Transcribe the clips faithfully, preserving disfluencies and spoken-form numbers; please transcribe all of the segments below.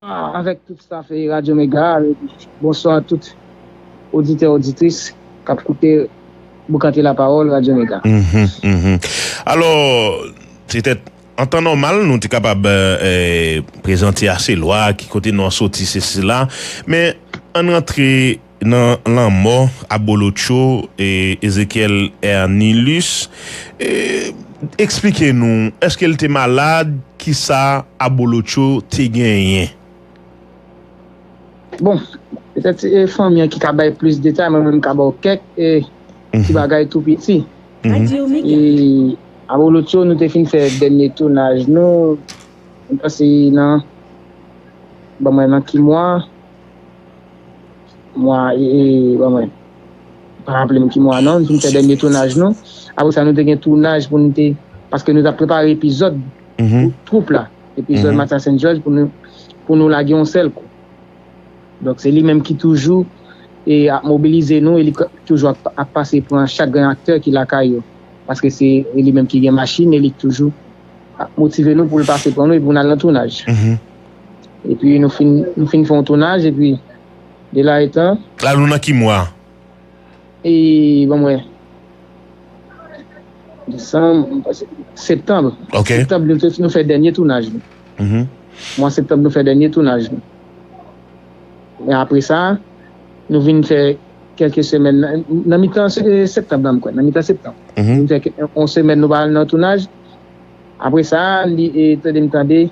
Avèk tout staf e Radyo Mega, bonswa tout oditè, oditris k ap koute Boukante Lapawòl Radyo Mega. Mhm, mhm. Alò, se tèt an tan nòmal, nou te kapab, eh, prezante ase lwa, ki kote nou an soti, se sila. Men, ann rantre nan lanmò Abolotcho e Ezekiel Ernilus. E, eksplike nou, èske l te malad? Kisa Abolotcho te genyen? Bon, petèt se fanmi an ki ka bay plis detay, mwen menm m ka ba w kèk e ti bagay tou piti. Mhm. E Abolotcho, nou te fin fè dènye tounaj nou, m panse nan, ban mwen nan ki mwa, mwa, e, e, ban mwen, pa raple m ki mwa non, nou fin fè dènye tounaj nou. Apre sa, nou te gen tounaj pou nou te, paske nou t ap prepare epizòd pou twoup la, epizòd Matyas and George pou nou, pou nou lage yon sèl kou. Donk, se li menm ki toujou e ap mobilize nou, e li k- toujou ap, ap pase pran chak grenn aktè ki lakay yo. Paske se li menm ki gen machin, e li k toujou ap motive nou pou l pase pran nou e pou n al nan tounaj. Mhm. Epi nou fin, nou fin fè yon tounaj, epi de la etan. La, nou nan ki mwa? E, ban mwen, desanm, septanm. Ok. Septanm, nou, te- nou fè dènye tounaj nou. Mhm. Mwa septanm, nou fè dènye tounaj nou. Men apre sa, nou vin fè kèlke semèn nan, nan mitan se- septanm, nan, m kwè, nan mitan septanm. Mhm. Nou vin fè kè- yon semèn, nou pa al nan tounaj. Apre sa, li, e, tande m tande,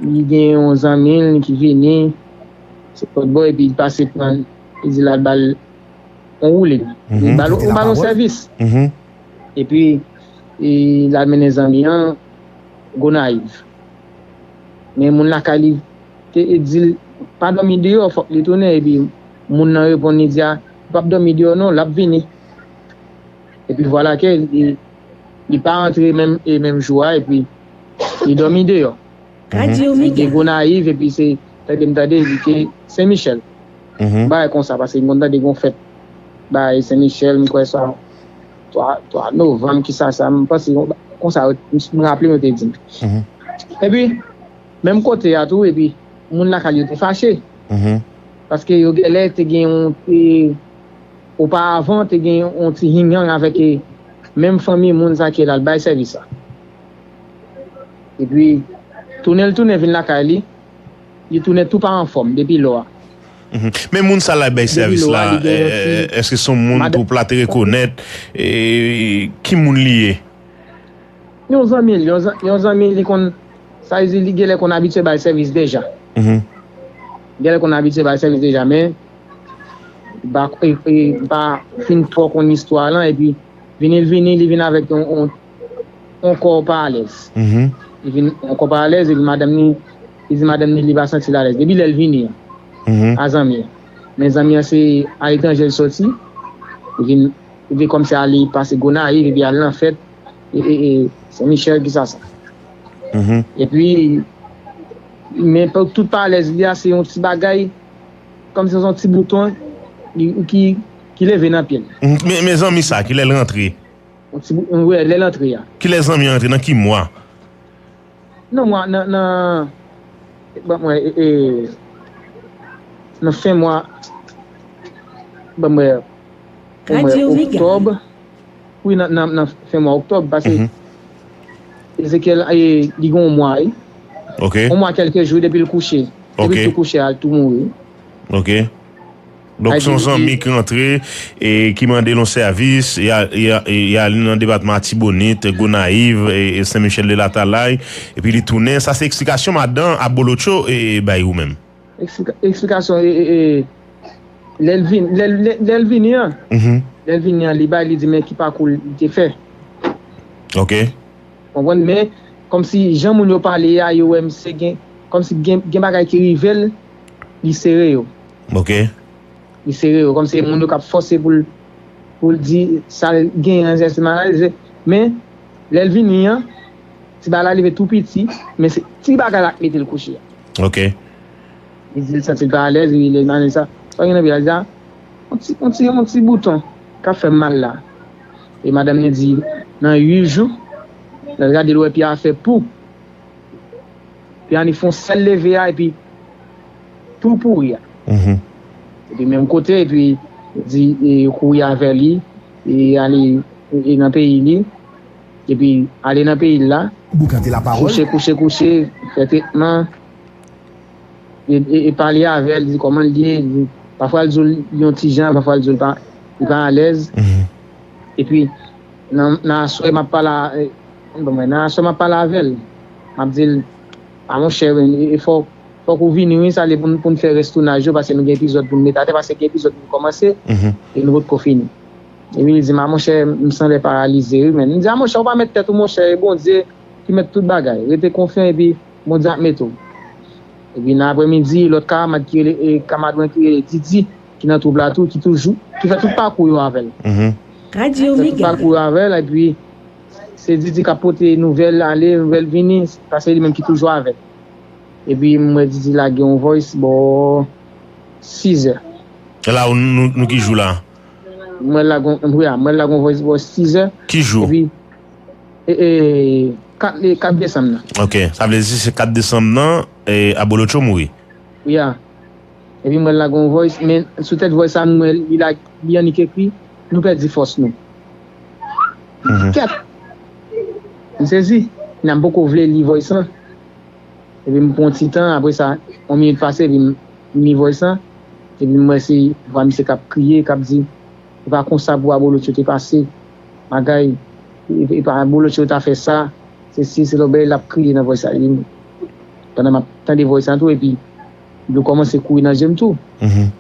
li gen yon zanmi l ki vini, se Pòtbò, epi li pase pran, li di l al ba l yon woulib. Li ba l, li ba l yon sèvis. Mhm. Epi, e, l al mennen zanmi an Gonayiv. Men moun lakay li te di l pa dòmi deyò, fòk li tounen. Epi moun nan reponn li di a, li p ap dòmi deyò non, l ap vini. Epi vwala ke li, li pa antre menm, e menm jou a, epi li dòmi deyò. Li te Gonayiv, epi se, tande m tande, li te Sen Michèl. Mhm. Bagay konsa, paske m konn tande gon fèt bagay Sen Michèl, m kwè sa twa, twa novanm, kisa sa, m panse konsa, m raple m yo te di m. Mhm. Epi, menm kote a tou, epi moun lakay yo te fache. Mhm. Paske yo genlè te gen yon, te, oparavan, te gen yon ti hinyang avèk, e, menm fanmi moun sa ki al bay sèvis sa. Epi, tounen l tounen vin lakay li, li tounen tou pa anfòm depi lò a. Mhm. Men moun sa la bay sèvis la, eh, èske se yon moun twoup la te rekonèt? Eh, ki moun li ye? Yon zanmi l, yon zan- yon zanmi li konn, sa vle di li genlè konn abitye bay sèvis deja. Mhm. Genlè konn abitye bay sèvis deja, men m pa, e, e, m pa fin twò konn istwa lan, epi vini l vini, li vin avèk yon, yon, yon kò pa alèz. Mhm. Li vin yon kò pa alèz, epi madanm ni, li di madanm ni li pa santi l alèz. Depi lè l vini an, mhm, a zanmi an. Men zanmi an se aletranje l soti, li vin, li vin kòmsi ale pase Gonayiv, epi al nan fèt, e, e, e, Sen Michèl, kisa sa. Mhm. Epi, men pou tout pa alèz li a, se yon ti bagay, kòmsi se yon ti bouton li, ki, ki leve nan pye l. Mhm. Men, men zanmi sa, kilè l rantre? Yon ti bou- yon, wè, lè l antre a. Kilè zanmi an rantre? Nan ki mwa? Nan mwa, nan, nan, ban mwen, e, e, nan fen mwa, ban mwen, ban mwen, oktòb. Wi, nan, nan, nan fen mwa oktòb, paske, mhm, Ezekiel, e, li gen yon mwa, wi. Ok. Yon mwa kèlke jou depi l kouche. Ok. Depi l tou kouche a, l tou mouri. Ok. Donk, se yon zanmi ki rantre e ki mande l yon sèvis, y a, y a, y a li nan depatman Atibonit, Gonayiv, e, e Sen Michèl de Latalay, epi li tounen. Sa se eksplikasyon madan Abolotcho e, e bay ou menm. Eksplika- eksplikasyon, e, e, e, lè l vin, lè, lè, lè l vini an, mhm, lè l vini an, li bay, li di men ki pakou li te fè. Ok. Konprann? Men, kòmsi jan moun yo pale a, yo wè misye gen, kòmsi gen, gen bagay ki rive l, li sere yo. Ok. Li sere yo, kòmsi se moun yo k ap fòse pou l, pou l di sa l genyen an, se malalize. Men, lè l vini an, ti bagay la leve tou piti, men se ti bagay la k mete l kouche a. Ok. Li di l santi l pa alèz, li rele madanm sa. Sa w gen nan pye a, li di a, yon ti, yon ti, yon ti bouton k ap fè m mal la. E madanm li di, nan uit jou, lè l gade l wè pye a fè pou. Pye a ni fè yon sèl leve a, epi tou pouri a. Epi menm kote, epi di, e, kouri avè li, e ale, e, nan peyi li, epi ale nan peyi l la, kouche, kouche, kouche, fè tretman, e, e, e pale avè l, di kòman l ye, di, pafwa l di w l yon ti jan, pafwa l di w l pa, li pa alèz. Epi, nan, nan aswè, m ap pale a, e, bon, mwen, nan aswè, m ap pale avè l. M ap di l, a monchè, e, e, fò, fòk ou vini, wi, sa lè pou n, pou n fè rès tounaj yo, paske nou gen epizòd pou n met atè, paske gen epizòd pou n kòmanse, e nou potko fini. Epi li di m, a monchè, m sanlè paralize, wi, men. M di, a monchè, ou pa mèt tèt ou, monchè, e Bondye ki mèt tout bagay. Rete konfyan, epi Bondye ap mete w. Epi nan aprèmidi, lòt kamarad ki rele, e, kamarad mwen ki rele Didi, ki nan twoup la tou, ki toujou, ki fè tout pakou yo avè l. Fè tout pakou yo avè l, epi se Didi k ap pote nouvèl ale, nouvèl vini, paske li menm ki toujou avè l. Epi m wè Didi lage yon voice bò sizè. E la, nou, nou ki jou la? M wè l lage yon, wi, m wè l lage yon voice bò sizè. Ki jou? Epi, e, e, kat, e, kat desanm nan. Ok, sa vle di se kat desanm nan, e, Abolotcho mouri. Wi, a. Epi m wè l lage yon voice, men sou tèt voice sa, m wè li la, li annik ekri, nou pèdi fòs nou. Kèt! M sezi. Nan m poko vle li voice lan. Epi m pran yon ti tan, apre sa, yon minit pase, epi m, m li voice lan. Epi m wè se vwa misye k ap kriye, k ap di, e pa konsa pou Abolotcho te pase. Bagay, e, e pa Abolotcho ta fè sa, se si, se lòt bagay l ap kriye nan voice sa. Epi m, pandan m ap tande voice sa tou, epi dlo kòmanse kouri nan je m tou. M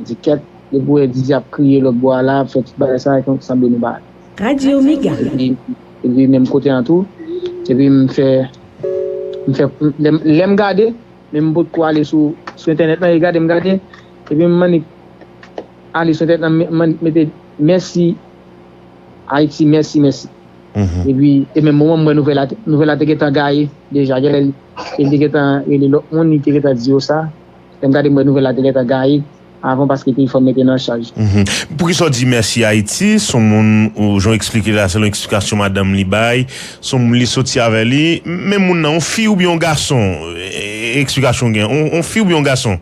di, kèt, depi w wè Didi ap kriye lòt bò a la, ap fè tout bagay sa, e konn sanble nou ba. Radyo Mega. Epi, epi menm kote an tou, epi m fè, m fè, lè m, lè m gade, men m potko ale sou, sou entènèt lan, e gade, m gade, epi m annik ale sou entènèt lan, m, m annik mete mèsi, Ayiti, mèsi, mèsi. Epi, e menm moman, m wè nouvèl la, te- nouvèl la te gentan gaye deja. Genlè li, li te gentan rele lòt moun, li te gentan di yo sa. Lè m gade, m wè nouvèl la te gentan gaye avan, paske te fò m mete nan chaj. Poukisa w di mèsi Ayiti? Se yon moun, ou, jan w eksplike la, selon eksplikasyon madanm li bay, se yon moun li soti avè li. Men moun nan, yon fi oubyen yon gason? E, e, eksplikasyon w gen, yon, yon fi oubyen yon gason?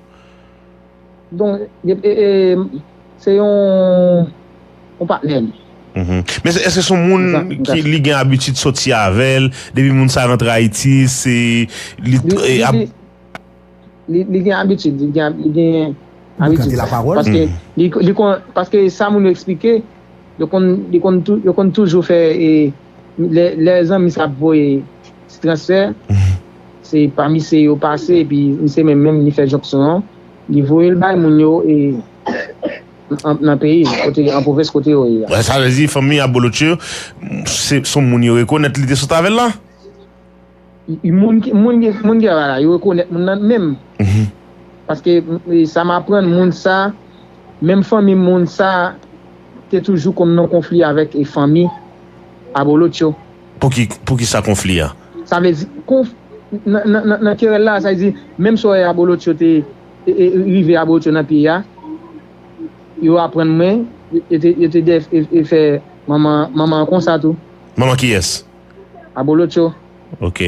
Donk, e, e, e, se yon, yon patnè li. Men se- èske se yon moun ki li gen abitid soti avè l, depi moun sa rantre Ayiti, se li, li, e, ap- li, li, li gen abitid, li gen, li gen abitid sa. Paske li, li kon, paske sa moun yo eksplike, yo konn, li konn tou, yo konn toujou fè, e, lè, lè zanmi sa ap voye ti transfè, se pa misye yo pase, epi misye menm, menm li fè jonksyon an, li voye l bay moun yo, e, an, nan peyi, kote, an pwovens kote yo ye a. Sa vle di fanmi Abolotcho, se, se yon moun yo rekonèt li te sot avè l la? I- i- Moun ki, moun ki, moun ki la, yo rekonèt moun nan menm. Paske, e, sa m aprann, moun sa, menm fanmi moun sa, te toujou konn nan konfli avèk, e, fanmi Abolotcho. Pou ki, pou ki sa konfli a? Sa vle di, konf, nan, nan, nan, nan kerèl la, sa vle di, menm sou Abolotcho te, e, e, rive Abolotcho nan pye a, yo aprann mwen, yo te, yo te dè, e, e, fè manman, manman an konsa tou. Manman kiyès? Abolotcho. Ok.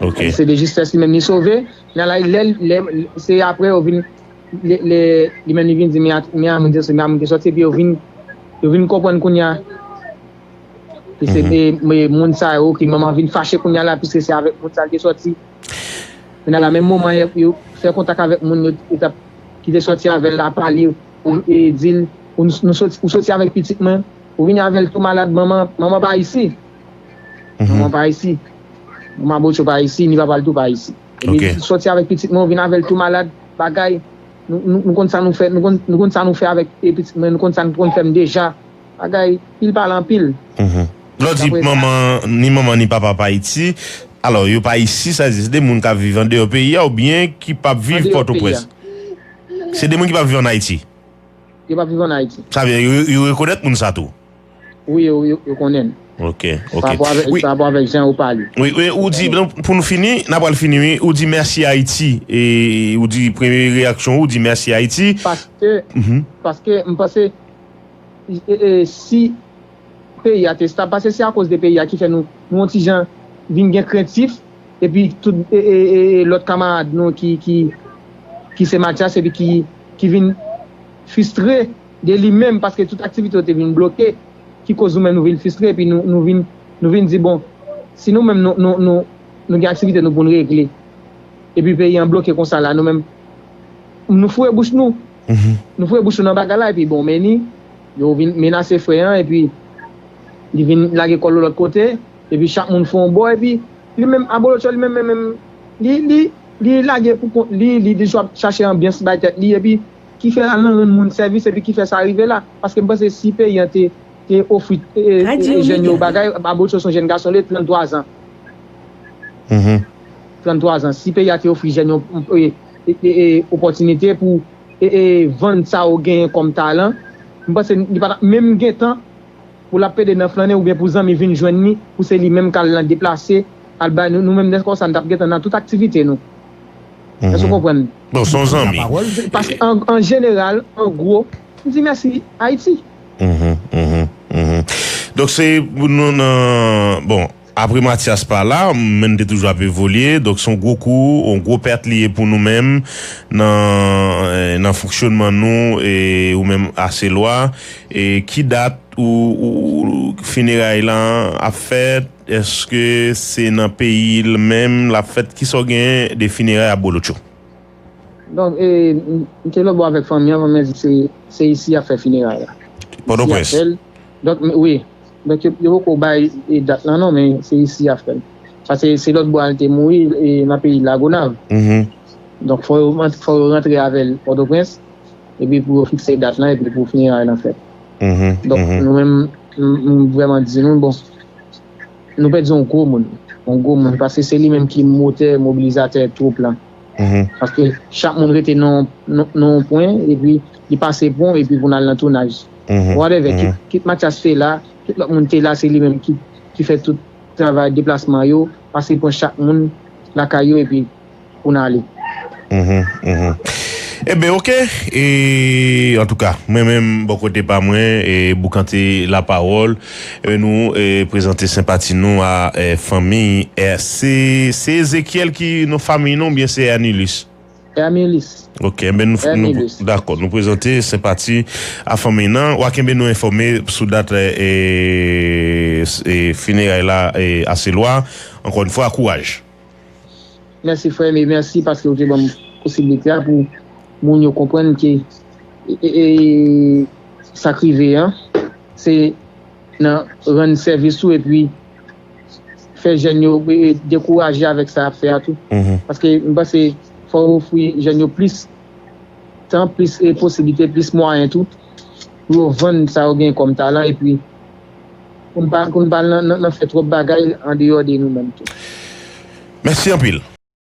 Ok. Se de jistès li menm li sove. Nan la, lè, lè, se apre yo vin, lè, lè, li menm li vin di, men a, men a moun te, men a moun te soti, epi yo vin, yo vin konprann kounye a. Ki se, e, e, moun sa yo, ki manman vin fache kounye a la, piske se avèk moun sa l te soti. Kounye a la, menm moman, yo, yo fè kontak avèk moun yo, yo t ap, ki te soti avè l la, pale, ou, e, di l, ou, nou soti, ou soti avèk pitit mwen, ou vini avè l tou malad, manman, manman pa isi. Manman pa isi. Manman Abolotcho pa isi, ni papa l tou pa isi. Epi, soti avèk pitit mwen, ou vin avè l tou malad, bagay. Nou, nou, nou konn sa nou fè, nou konn, nou konn sa nou fè avèk, e, pitit mwen, nou konn sa nou konn fè m deja. Bagay, pil pale anpil. Lè w di manman, ni manman, ni papa pa isi, alò, yo pa isi, sa vle di se de moun k ap viv andeyò peyi a oubyen ki p ap viv Pòtoprens? Se de moun ki p ap viv ann Ayiti? Yo p ap viv ann Ayiti. Sa vle di, yo, yo rekonèt moun sa tou? Wi, yo, yo, yo konnen. Ok, ok. Pa rapò avèk, pa rapò avèk jan yo pale. Wi, wi, ou di, donk, pou nou fini, n a pral fini, wi. Ou di mèsi Ayiti. E ou di premye reyaksyon, ou di mèsi Ayiti. Paske, paske m panse, e, e, si peyi a te estab, paske se akoz de peyi a ki fè nou, nou yon ti jan vin gen krentif, epi tout, e, e, e, e, lòt kamarad nou ki, ki, ki se Mathias epi ki, ki vin fristre de li menm, paske tout aktivite yo te vin bloke, ki koz nou menm nou vin fristre, epi nou, nou vin, nou vin di, bon, si nou menm nou, nou, nou, nou gen aktivite nou pou n regle, epi peyi an bloke konsa la, nou menm, nou foure bouch nou. Nou foure bouch nou nan bagay la, epi bon, men ni, yo vin menase frè an, epi li vin lage kò l lòt kote, epi chak moun fè yon bò, epi li menm, Abolotcho, li menm, menm, menm, li, li, li lage pou kont li, li toujou ap chache anbyans bay tèt li, epi ki fè l al nan rann moun sèvis, epi ki fè sa rive la. Paske m panse si peyi an te, te ofri e, e, e, jèn yo bagay, Abolotcho se yon jèn gason, li trannntwa zan. Trannntwa zan. Si peyi a te ofri jèn yo e, e, e, e, opòtinite pou e, e, vann sa yo genyen kòm talan, m panse li pa t ap menm gen tan pou l ap pede nan flannen oubyen pou zanmi vin jwenn li, pou se li menm k al nan deplase, al bay nou, nou menm lè konsa, n t ap gentan nan tout aktivite nou. Èske w konprann? Bon, se yon zanmi. Paske an, an jeneral, an gwo, m di mèsi Ayiti. Donk, se pou nou nan, bon, apre Mathias pa la, men n te toujou ap evolye. Donk, se yon gwo kou, yon gwo pèt li ye pou nou menm nan, nan fonksyonman nou, e ou menm Aselwa. E ki dat ou, ou, ou fineray lan ap fèt? Èske se nan peyi l menm l ap fèt? Kisa w gen de fineray Abolotcho? Donk, e, m, m te lòtbò avèk fanmi an, fanmi an di se, se isi y ap fè fineray la. Isi y ap fè l. Donk, m, wi. Donk, yo, yo poko bay e, dat lan non, men se isi y ap fè l. Paske se lòtbò a l te mouri, e, nan peyi Lagonav. Donk, fò yo, fò yo rantre avè l Pòtoprens, epi pou yo fikse dat lan, epi pou fineray lan fèt. Donk, nou menm, m, m vrèman di nou, bon, nou pèdi yon gwo moun. Yon gwo moun. Paske se li menm ki motè, mobilizatè twoup lan. Paske chak moun rete nan, nan, nan yon pwen, epi li pase pon, epi pou n al nan tounaj. Whatever, kit, kit Mathias te la, kit lòt moun te la, se li menm ki, ki fè tout travay deplasman yo, pase pran chak moun lakay yo, epi pou n ale. Enben, oke. E, antouka, mwen menm, bò kote pa mwen, e, boukante lapawòl, e, nou, e, prezante senpati nou a, e, fanmi, e, se, se Ezekiel ki non fanmi nou, oubyen se Ernilus? Ernilus. Oke, enben, nou, nou, dakò, nou prezante senpati a fanmi nan. W a kenbe nou enfòme sou dat, e, e, fineray la, e, a Selwa. Ankò yon fwa, kouraj. Mèsi, frè m, e mèsi paske w te ban m posiblite a pou moun yo konprann ke, e, e, e, sa k rive an, se nan rann sèvis ou epi fè jèn yo, e, dekouraje avèk sa y ap fè a tou. Paske m panse fò w ofri jèn yo plis tan, plis, e, posiblite, plis mwayen tou, pou yo vann sa yo gen kòm talan, epi pou n pa, pou n pa nan, nan, nan fè twòp bagay andeyò de nou menm tou. Mèsi anpil.